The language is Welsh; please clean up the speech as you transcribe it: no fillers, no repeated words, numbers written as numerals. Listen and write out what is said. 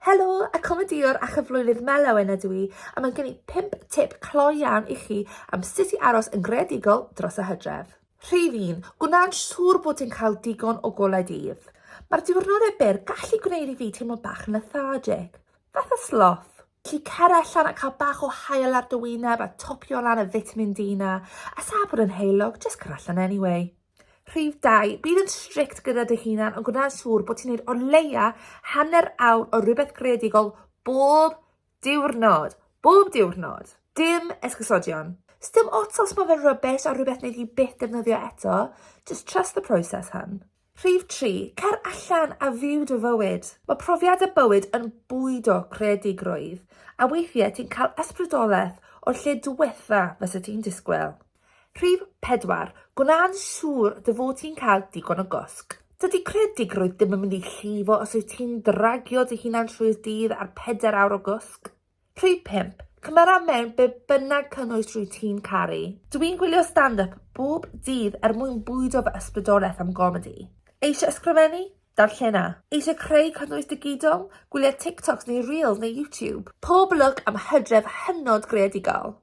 Helo, y comedïwr a chyflwynydd Mel Owen ydw i, a mae gen i 5 tip cloi iawn i chi am sut i aros yn greadigol dros y hydref. Rhif 1, gwna'n siŵr bod ti'n cael digon o golau dydd. Mae'r diwrnodau byr gallu gwneud i fi teimlo bach yn lethargic, fatha sloth. Felly cer allan a cael bach o haul ar dy wyneb a topio lan y vitamin D 'na, a sa bod yn heulog, jyst cer allan anyway. Rhif 2, bydd yn strict gyda dy hunan ond gwna siŵr bod ti'n neud o leia hanner awr o rhywbeth greadigol bob diwrnod. Bob diwrnod. Dim esgusodion. Sdim ots os mae fe'n rubbish a rhywbeth wnei di byth defnyddio eto. Just trust the process hun. Rhif 3, cer allan a fyw dy fywyd. Mae profiadau bywyd yn bwydo creadigrwydd a weithiau ti'n cael ysbrydoleth o'r lle diwetha fysa ti'n disgwyl. Rhif 4, Gwna'n siŵr dy fod ti'n cael digon o gwsg. Dydy creadigrwydd ddim yn mynd i llifo os wyt ti'n dragio dy hunan trwy'r dydd ar 4 awr o gwsg. Rhif 5, Cymera mewn be bynnag cynnwys rwyt ti'n caru. Dw i'n gwylio stand-up bob dydd er mwyn bwydo fy ysbrydoliaeth am gomedi. Eisiau ysgrifennu? Darllena. Eisiau creu cynnwys digidol? Gwylia TikToks neu Reels neu YouTube. Pob lwc am hydref hynod greadigol!